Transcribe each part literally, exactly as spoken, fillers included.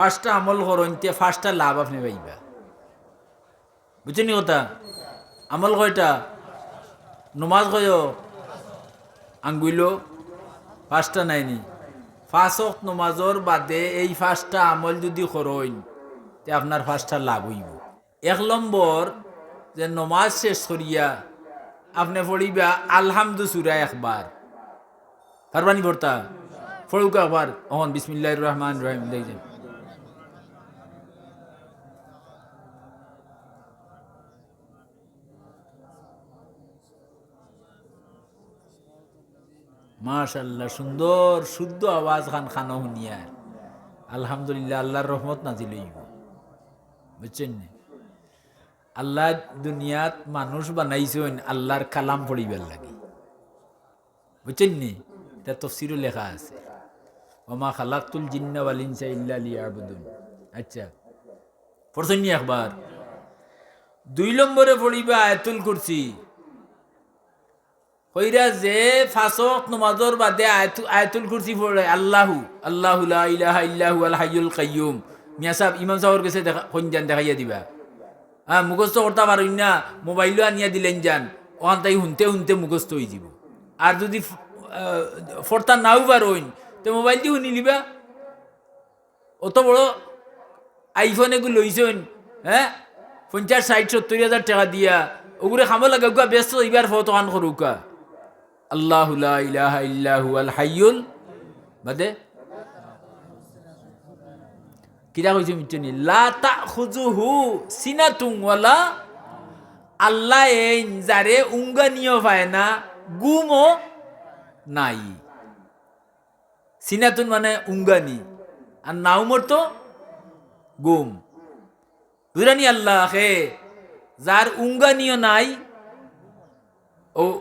পাঁচটা আমল করইন, তে পাঁচটা লাভ আপনে পাইবা। বুঝছইন নি কথা? আমল কয়টা? নমাজ কয় আঙ্গুইলো? পাঁচটা নায় নি? পাঁচ ওয়াক্ত নমাজর বাদে এই পাঁচটা আমল যুদি করইন, তে আপনার পাঁচটা লাভ অইবো। এক নম্বর, যে নমাজ শেষ করিয়া আপনে পড়িবা আলহামদু সুরা একবার। পারবা নি পড়তা? পড়উক্কা একবার। অখন বিসমিল্লাহির রহমানির রহিম, দেখইন। মাশাআল্লাহ, সুন্দর শুদ্ধ আওয়াজ খান খানো হুনিয়ার। আলহামদুলিল্লাহ, আল্লার রহমত নাজিল অইবো। বুঝছইন নি? আল্লায় দুনিয়াত মানুষ বানাইছইন আল্লার কালাম পড়িবার লাগি। বুঝছইন নি? ইটা তফসিরো লেখা আছে, "ওয়া মা খালাকতুল জিন্না ওয়াল ইনসা ইল্লা লিয়াবুদুন।" আচ্ছা, পড়ছইন নি একবার? দুই নম্বরে পড়িবা আয়াতুল কুরসি। কইরা যে পাঁচ ওয়াক্ত নমাজর বাদে আয়াতু-, আয়াতুল কুরসি পড়ে, আল্লাহু, আল্লাহু লা ইলাহা ইল্লা হুয়াল হাইয়ুল কাইয়ুম। মিয়া সাব, ইমাম সাবর গেছে দেখা-, কইন যান দেখাইয়া দিবা। হ্যাঁ, মুখস্থ করতা পারইন না, মোবাইলো আনিয়া দিলাইন যান, অখান থাকি হুনতে হুনতে মুখস্থ অইযিবো। আর যুদি ফ-, আহ, পড়তা নাও পারইন, তে মোবাইলদি হুনিলিবা। অত বড় iPhone এগু লইছইন, হ্যাঁ, পঞ্চাশ, ষাইট, সত্তইর হাজার টেকা দিয়া, অগুরে কামো লাগাউক্কা, ব্যস্ত অইবার পথ অখান করউক্কা। আল্লাহু লা ইলাহা ইল্লা হুয়াল হাইয়ুল, বাদে কিতা কইছে বুঝছইন নি? লা তাখুযুহু সিনাতুন ওয়ালা, আল্লাহ এইন যারে উঙ্গানিও পায় না, ঘুমও নাই। সিনাতুন মানে উঙ্গানি, আর নাউম অর্থ ঘুম। বুঝরা নি? আল্লাহ হে, যার উঙ্গানিও নাই, ও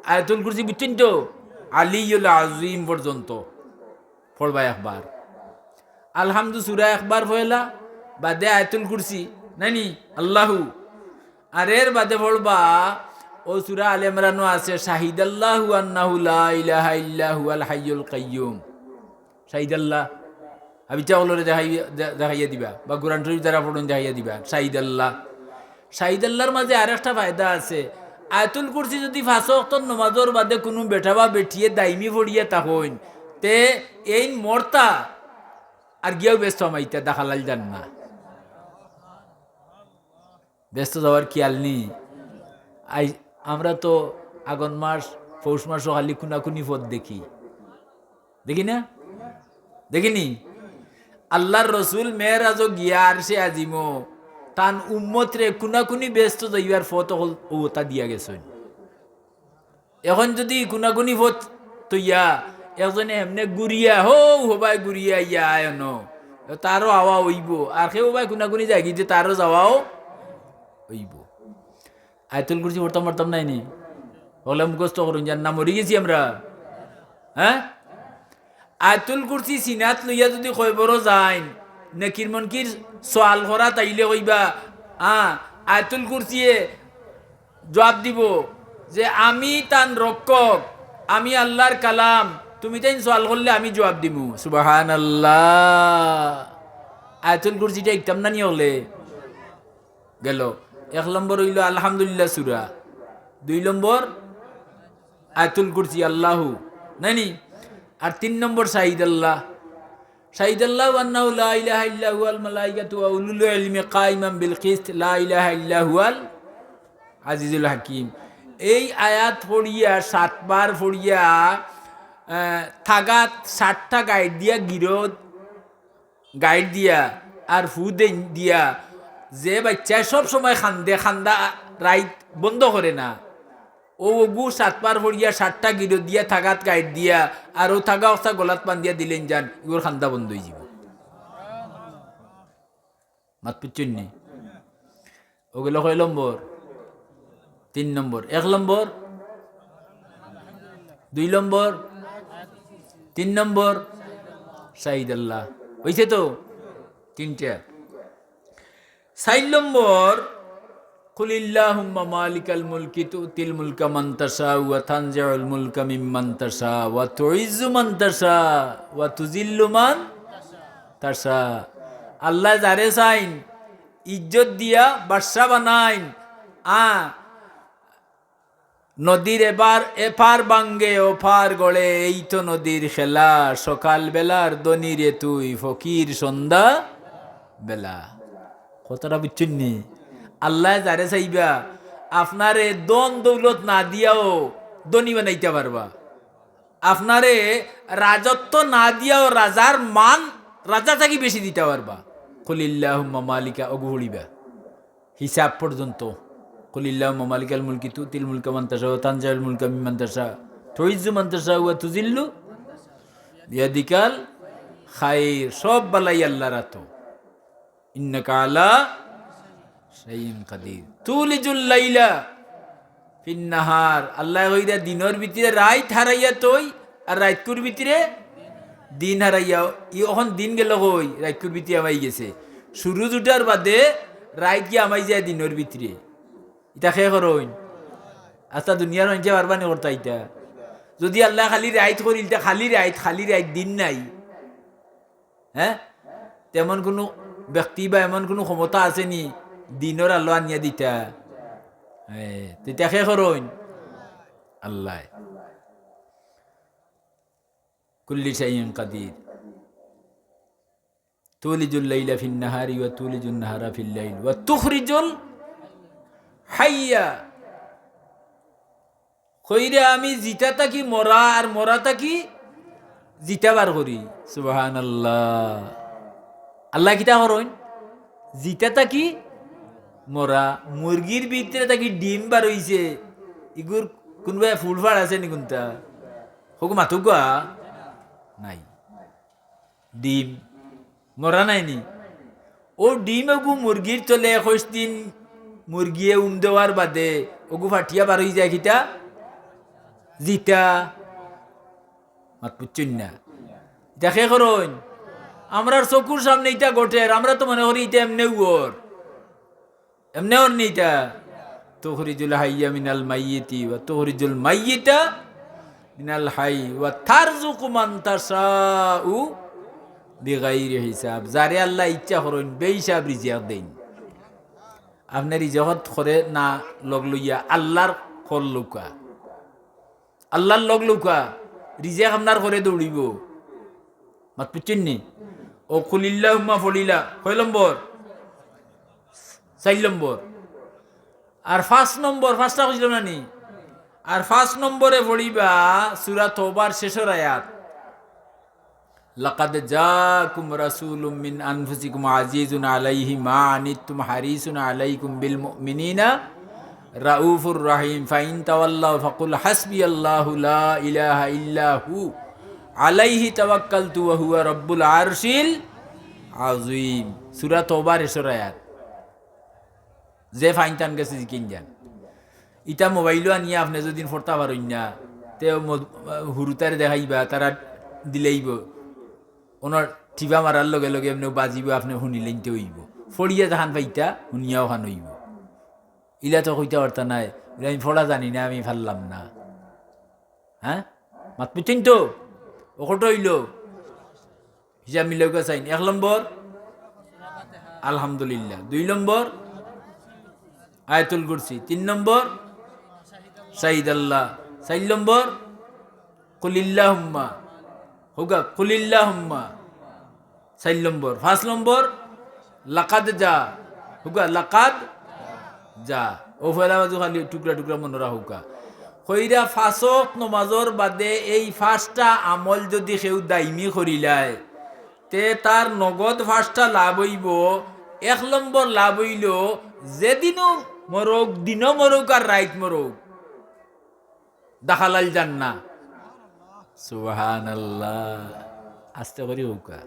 আয়াতুল কুরসি বুঝছইন তো, আলিয়ুল আজিম পর্যন্ত পড়বা একবার। আলহামদু সুরা একবার পয়লা, বাদে আয়াতুল কুরসি, নায় নি? আল্লাহু। আর এর বাদে পড়বা, ও সুরা আলে ইমরানো আছে, "শাহিদাল্লাহু আন্নাহু লা ইলাহা ইল্লা হুয়াল হাইয়ুল কাইয়ুম।" শাহিদাল্লাহ। হাবিতা অকলরে দেখাই-, দে-, দেখাইয়া দিবা, বা কোরআন শরীফ যারা পড়ইন দেখাইয়া দিবা। শাহিদাল্লাহ। শাহিদাল্লাহর মাঝে আরেকটা ফায়দা আছে। আয়াতুল কুরসি যুদি পাঁচ ওয়াক্তর নমাজর বাদে কুনু বেটা বা বেটিয়ে দাইমি পড়িয়া থাকইন, তে এইন মরতা আর গিয়াও বেহেস্তো হামাইতা, দাখালাল জান্নাত। বেহেস্তো যাওয়ার খিয়াল নি? আই, আমরা তো আগন মাস, পৌষ মাসও খালি কুনাকুনি পথ দেখি। দেখি না? দেখি নি? আল্লার রসুল মেরাজো গিয়া আরশে আজিমো তান উম্মতরে কুনাকুনি বেহেস্তো যাইবার পথ অকল অউ অতা দিয়া গেছইন। এখন যুদি কুনাকুনি পথ থইয়া একজনে এমনে ঘুরিয়া, হউ হবায় ঘুরিয়া আইয়া আয় অনো, তারও আওয়া অইবো। আর কেউ বায় কুনাকুনি যায়গি যে তারও যাওয়াও অইবো। আয়াতুল কুরসি পড়তাম পারতাম নায় নি? অকলে মুখস্থ করইন, যার না মরি গেছি আমরা। হ্যাঁ? আয়াতুল কুরসি সিনাত লইয়া যুদি কয়বরো যাইন, নেকির মুনকির সওয়াল করাত আইলে কইবা, হ্যাঁ, আয়াতুল কুরসিয়ে জুয়াব দিবো যে, "আমি তান রক্ষক, আমি আল্লার কালাম, তুমি তাইন সওয়াল করলে আমি জুয়াব দিমু।" সুবহানাল্লাহ। আয়াতুল কুরসিটা ইকতাম না নি অকলে? গেল। এক নম্বর অইলো আলহামদুলিল্লাহ সুরা, দুই নম্বর আয়াতুল কুরসি, আল্লাহু, নায় নি? আর তিন নম্বর শাহিদাল্লাহ। শাহিদাল্লাহু আন্নাহু লা ইলাহা ইল্লা হুয়াল মালাইকাতু ওয়া উলুল ইলমি কাইমান বিল কিসত, লা ইলাহা ইল্লা হুয়াল আজিজুল হাকিম। এই আয়াত পড়িয়া, সাতবার পড়িয়া, আহ, থাগাত সাতটা গাইট দিয়া গিরো গাইট দিয়া আর ফু দেইন দিয়া, যে বাইচ্চায় সব সময় কান্দে, কান্দা রাইত বন্ধ করে না, অউ অগু সাতবার পড়িয়া সাতটা গিরো দিয়া থাগাত গাইট দিয়া আর অউ থাগা অকটা গলাত বান্ধিয়া দিলাইন যান, ইগুর কান্দা বন্ধ অইযিবো। মাত বুঝছইন নি? অউ গেল কয় নম্বর? তিন নম্বর। এক নম্বর, দুই নম্বর, তিন নম্বর, শাহিদাল্লাহ। অইছে তো? তিনটা। চাইর নম্বর, কুলিল্লাহুম্মা মালিকাল মুলকি তুতিল মুলকা মান তাশা ওয়া তানজিউল মুলকা মিম্মান তাশা ওয়া তুইজ্জু মান তাশা ওয়া তুজিল্লু মান তাশা। আল্লায় যারে চাইন ইজ্জত দিয়া বাদশা বানাইন। আ, নদীর এবার এপার ভাঙ্গে ওপার গড়ে, এই তো নদীর খেলা। সকাল বেলার ধনী রে তুই, ফকির সন্ধ্যা বেলা। কথাটা বুঝছইন নি? আল্লায় যারে চাইবা, আপনারে ধন দৌলত না দিয়াও ধনী বানাইতা পারবা। আপনারে রাজত্ব না দিয়াও রাজার মান রাজা থাকি বেশি দিতা পারবা। কুলিল্লাহুম্মা মালিকা, অগু পড়িবা। হিসাব পর্যন্ত। কুলিল্লাহুম্মা মালিকাল মুলকি তুতিল মুলকা মান তাশা ওয়া তানজিউল মুলকা মিম্মান তাশা তুইজ্জু মান তাশা ওয়া তুজিল্লু বিয়াদিকাল খাইর। সব বালাই আল্লাহর আতো। ইন্নাকা আলা শাইইন কাদির। তুলিজুল লাইলা ফিন নাহার। আল্লায় কইরা দিনর ভিতরে রাইত হারাইয়া থই, আর রাইতকুর ভিতরে দিন হারাইয়া। ই অখন দিন গেল কই? রাইতকুর ভিতরে হামাই গেছে। সুরুজ উঠার বাদে রাইত গিয়া হামাই যায় দিনর ভিতরে। ইতা কে করইন? আস্তা দুনিয়ার মানষে পারবা নি করতা ইতা? যুদি আল্লায় খালি রাইত করিল, তে খালি রাইত, খালি রাইত, দিন নাই। হ্যাঁ? তেমন কুনু ব্যক্তি বা এমন কুনু ক্ষমতা আছে নি দিনর আলো আনিয়া দিতা? হ্যাঁ, তে ইতা কে করইন? আল্লায়। কুল্লি শাইইন কাদির। তুলিজুল লাইলা ফিন নাহারি ওয়া তুলিজুন নাহারা ফিল লাইল ওয়া তুখরিজুল হাইয়া। কইরা আমি জিতা থাকি মরা, আর মরা থাকি জিতা বার করি। সুবহানাল্লাহ। আল্লায় কিতা করইন? জিতা থাকি মরা, মুরগির ভিতরে থাকি ডিম বার অইছে। ইগুর কুনবায় ফুড়ফাড় আছে নি কুনতা? হকু মাতুকা নাই। ডিম মরা নাই নি? অউ ডিম অগু মুরগির তলে একুশ দিন মুরগিয়ে উম দেওয়ার বাদে অগু ফাটিয়া বার অই যায় কিতা? জিতা। মাত বুঝছইন না? ইতা কে করইন? আমরার চকুর সামনে ইতা ঘটের, আমরা তো মনে করি ইতা এমনে অর। এমনে অর নি ইতা? তুখরিজুল হাইয়া মিনাল মাইয়িতি ওয়া তুখরিজুল মাইয়িতা মিনাল হাই ওয়া তারযুকু মান তাশাউ বিগাইরি হিসাব। যারে আল্লায় ইচ্ছা করইন, বেহিসাব রিজিক দেইন। আপনে রিজিকর খরে না লগ লইয়া আল্লাহর খর লউক্কা। আল্লাহর লগ লউক্কা, রিজিক আপনার খরে দৌড়িবো। মাত বুঝছইন নি? অউ কুলিল্লাহুম্মা পড়িলা, কয় নম্বর? চাইর নম্বর। আর পাঁচ নম্বর, পাঁচটা কইছিলাম না নি? আর পাঁচ নম্বরে পড়িবা সূরা তওবার শেষর আয়াত। লাকাদ জাআকুম রাসূলুম মিন আনফুসিকুম আজিজুন আলাইহি মা আনিতুম হারিসুন আলাইকুম বিল মুমিনিনা রাউফুর রহিম। ফাইন তাওয়াল্লাউ ফাকুল হাসবিয়াল্লাহু লা ইলাহা ইল্লা হু আলাইহি তাওয়াক্কালতু ওয়া হুয়া রাব্বুল আরশিল আযীম। সূরা তওবার শেষর আয়াত। যে ফাইন তান গেছে জিকিন যান। ইতা মোবাইলো আনিয়া আপনে যুদি পড়তা পারইন না, তে ম-, হুরুতারে দেখাইবা, তারা দিলাইবো। অনর টিপা মারার লগে লগে এমনেউ বাজিবো, আপনে হুনিলাইন তে অইবো। পড়িয়া যেখান পাইতা, হুনিয়াও অখান অইবো। ইলা তো কইতা পারতা নায়, বুলে, "আমি পড়া জানি না, আমি পারলাম না।" হ্যাঁ? মাত বুঝছইন তো? অখটা অইলো। হিসাব মিলাউক্কা চাইন। এক নম্বর, আলহামদুলিল্লাহ। দুই নম্বর, আয়াতুল কুরসি। তিন নম্বর, শাহিদাল্লাহ। চাইর নম্বর, কুলিল্লাহুম্মা। কউক্কা, কুলিল্লাহুম্মা। চাইর নম্বর। পাঁচ নম্বর, লাকাদ জা। কউক্কা, লাকাদ জা। অউ পয়লা বাজু খালি টুকরা টুকরা মনো রাখউক্কা। কইরা পাঁচ ওয়াক্ত নমাজর বাদে এই পাঁচটা আমল যুদি কেউ দাইমি করিলায়, তে তার নগদ পাঁচটা লাভ অইবো। এক নম্বর লাভ অইলো, যেদিনও মরউক, দিনও মরউক আর রাইত মরউক, দাখালাল জান্নাহ। সুবহানাল্লাহ। আস্তে করি কউক্কা।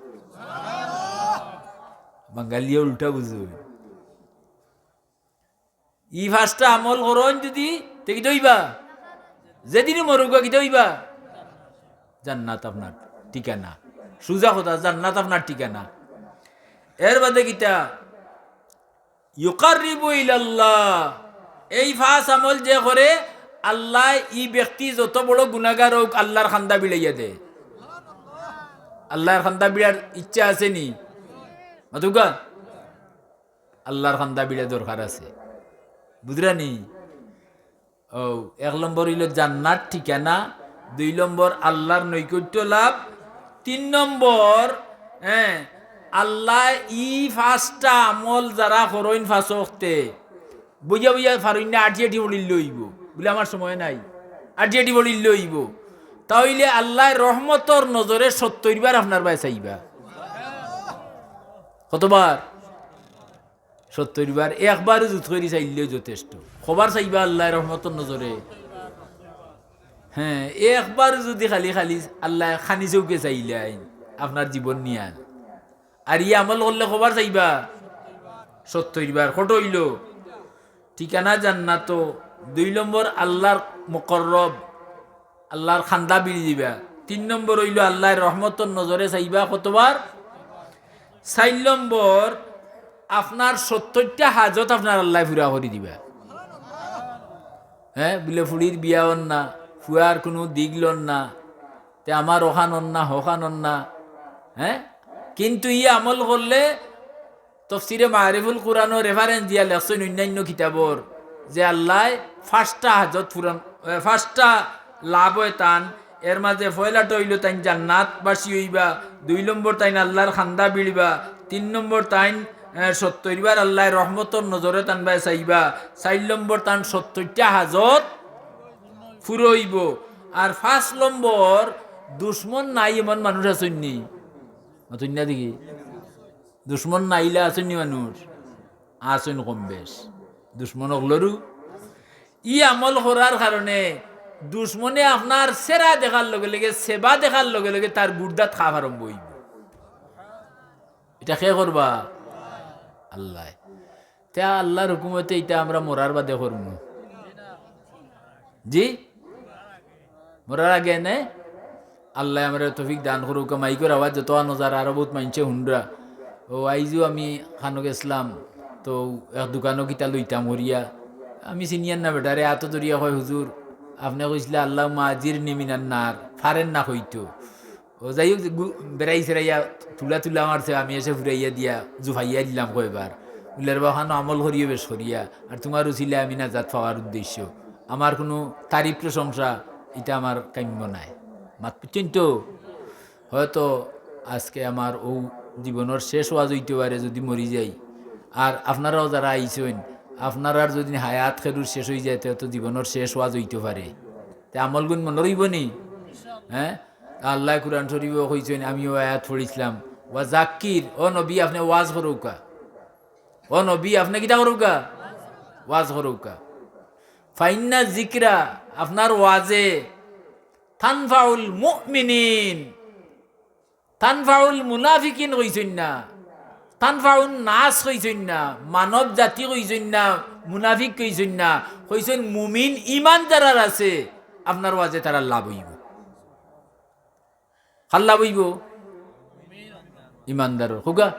বাঙালিয়ে উল্টা বুঝইন। ই পাঁচটা আমল করইন যুদি, তে কিতা অইবা? যেদিনও মরউক্কা কিতা অইবা? জান্নাত আপনার ঠিকানা। সুজা কথা, জান্নাত আপনার ঠিকানা। এর বাদে কিতা? ইউকাররিবু ইলাল্লাহ। এই পাঁচ আমল যে করে, আল্লায় ই ব্যক্তি যত বড় গুনাগার অউক, আল্লার কান্দা ভিড়াইয়া দেয়। আল্লার কান্দা ভিড়ার ইচ্ছা আছে নি? মাতুক্কা, আল্লার কান্দা ভিড়া দরকার আছে, বুঝরানি? ও, এক নম্বর অইলো জান্নাত ঠিকানা, দুই নম্বর আল্লার নৈকট্য লাভ, তিন নম্বর, হ্যাঁ, আল্লায় ই পাঁচটা আমল যারা করইন পাঁচ ওয়াক্তে, বুঝা বুঝা পারইন না, আটি আটি পড়িলে অইবো, বুলে আমার সময় নাই, আটি আটি পড়িলে অইবো, তা অইলে আল্লায় রহমতর নজরে সত্তইর বার আপনার বায় চাইবা। কতবার? সত্তইর বার। একবার উজুত করি চাইলেও যথেষ্ট। কবার চাইবা আল্লায় রহমতর নজরে? হ্যাঁ, একবার যদি খালি খালি আল্লায় খানি চউখে চাইলাইন আপনার জীবন নিয়ান, আর ই আমল করলে কবার চাইবা? সত্তইর বার। কত অইলো? ঠিকানা জান্নাতো, দুই নম্বর আল্লার মুকররব, আল্লার কান্দা ভিড়ি দিবা, তিন নম্বর অইলো আল্লায় রহমতর নজরে চাইবা কতবার? চাইর নম্বর, আপনার সত্তইরটা হাজত আপনার আল্লায় পুরা করি দিবা। হ্যাঁ, বুলে ফুড়ির বিয়া অর না, ফুয়ার কুনু দিক লর না, তে আমার অখান অর না, হখান অর না, হ্যাঁ? কিন্তু ই আমল করলে তফসিরে মারিফুল কুরআনও reference দিয়া লেখছইন অইন্যাইন্য কিতাবর যে আল্লায় পাঁচটা হাজত পূরণ, এ, পাঁচটা লাভ অয় তান, এর মাঝে পয়লাটা অইলো তাইন জান্নাতবাসী অইবা, দুই নম্বর তাইন আল্লার কান্দা ভিড়বা, তিন নম্বর তাইন, এ, সত্তইর বার আল্লায় রহমতর নজরে তান বায় চাইবা, চাইর নম্বর তান সত্তইরটা হাজত পুরা অইবো, আর পাঁচ নম্বর দুশমন নাই এমন মানুষ আছইন নি? মাতইন না দেখি। দুশমন নাইলা আছইন নি মানুষ? আছইন কম বেশ। দুশমন অকলরু। ই আমল করার কারণে দুশমনে আপনার চেরা দেখার লগে লগে, সেবা দেখার লগে লগে তার গুর্দাত খাপ আরম্ভ অইবো। ইটা কে করবা? আল্লায়। তে আল্লার হুকুমতে ইটা আমরা মরার বাদে করমু। জি? মরার আগে নে? আল্লায় আমরারে তৌফিক দান করউক্কা। মাইকর আওয়াজ যত আনো যার, আরো বউত মাইনষে হুনরা। ও আইজও আমি খানো গেছলাম, তো এক দোকানো কিতা লইতাম করিয়া, আমি চিনিয়ার না বেটারে, আতো ধরিয়া কয়, "হুজুর, আপনে কইছলা আল্লাহুম্মা আজিরনি মিনান নার, ফারের না কইতো।" ও যাই হউক, গু-, বেড়াই সেড়াইয়া তুলা তুলা মারছে, আমি এসে ফুরাইয়া দিয়া জুফাইয়া দিলাম কয়বার। বুলে, "রে বা, অখানো আমল করিও বেশ করিয়া, আর তুমার উছিলায় আমি নাজাত পাওয়ার উদ্দেশ্য। আমার কুনু তারিফ প্রশংসা, ইটা আমার কাম্য নায়।" মাত বুঝছইন তো? হয়তো আজকে আমার অউ জীবনর শেষ ওয়াজ অইতো পারে যুদি মরি যাই। আর আপনারাও যারা আইছইন, আপনারার যুদি হায়াত খেরুর শেষ অই যায়, তে হয়তো জীবনর শেষ ওয়াজ অইতো পারে। তে আমলগুন মনো রইবো নি? হ্যাঁ? আল্লায় কুরআন শরীফো কইছইন, আমি অউ আয়াত পড়ছিলাম, "ওয়া জাক্কির", ও নবী, আপনে ওয়াজ করউক্কা। ও নবী, আপনে কিতা করউক্কা? ওয়াজ করউক্কা। "ফাইন্না যিকরা", আপনার ওয়াজে, "তানফাউল মুমিনিন", তানফাউল মুনাফিকিন কইছইন না, তানফাউন নাস কইছইন না, মানব জাতি কইছইন না, মুনাফিক কইছইন না, কইছইন মুমিন ইমান যারার আছে, আপনার ওয়াজে তারার লাভ অইবো। কার লাভ অইবো? ইমানদারর। কউক্কা,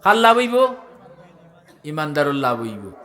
কার লাভ অইবো? ইমানদারর লাভ অইবো।